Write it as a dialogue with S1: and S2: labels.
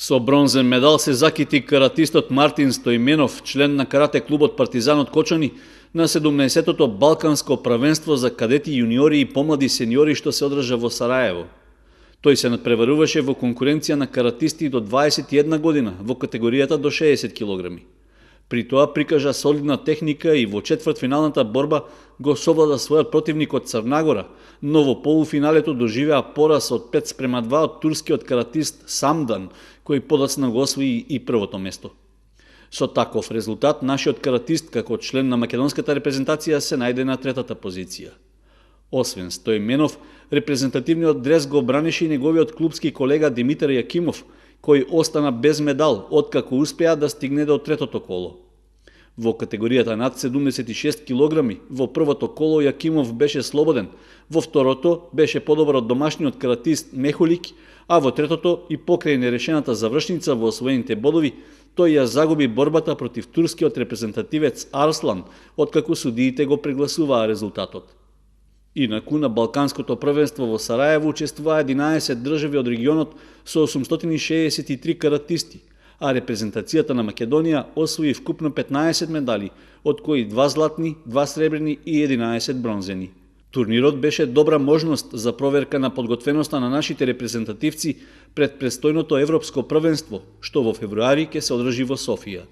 S1: Со бронзен медал се закити каратистот Мартин Стоименов, член на карате клубот Партизанот Кочани, на 17-тото Балканско првенство за кадети, јуниори и помлади сениори што се одржа во Сараево. Тој се надпреваруваше во конкуренција на каратисти до 21 година во категоријата до 60 килограми. При тоа прикажа солидна техника и во четвртфиналната борба го совлада својот противник од Црнагора, но во полуфиналето доживеа пораз од 5:2 од турскиот каратист Самдан, кој подоцна го освои и првото место. Со таков резултат, нашиот каратист како член на македонската репрезентација се најде на третата позиција. Освен Стоименов, репрезентативниот дрес го бранеше и неговиот клубски колега Димитар Јакимов, кој остана без медал откако успеа да стигне до третото коло. Во категоријата над 76 килограми, во првото коло Јакимов беше слободен, во второто беше подобар од домашниот каратист Мехулик, а во третото и покрај нерешената завршница во освоените бодови, тој ја загуби борбата против турскиот репрезентативец Арслан, откако судиите го прегласуваа резултатот. Инаку на Балканското првенство во Сараево учествуваа 11 држави од регионот со 863 каратисти, а репрезентацијата на Македонија освои вкупно 15 медали, од кои 2 златни, 2 сребрени и 11 бронзени. Турнирот беше добра можност за проверка на подготвеноста на нашите репрезентативци пред престојното Европско првенство, што во февруари ќе се одржи во Софија.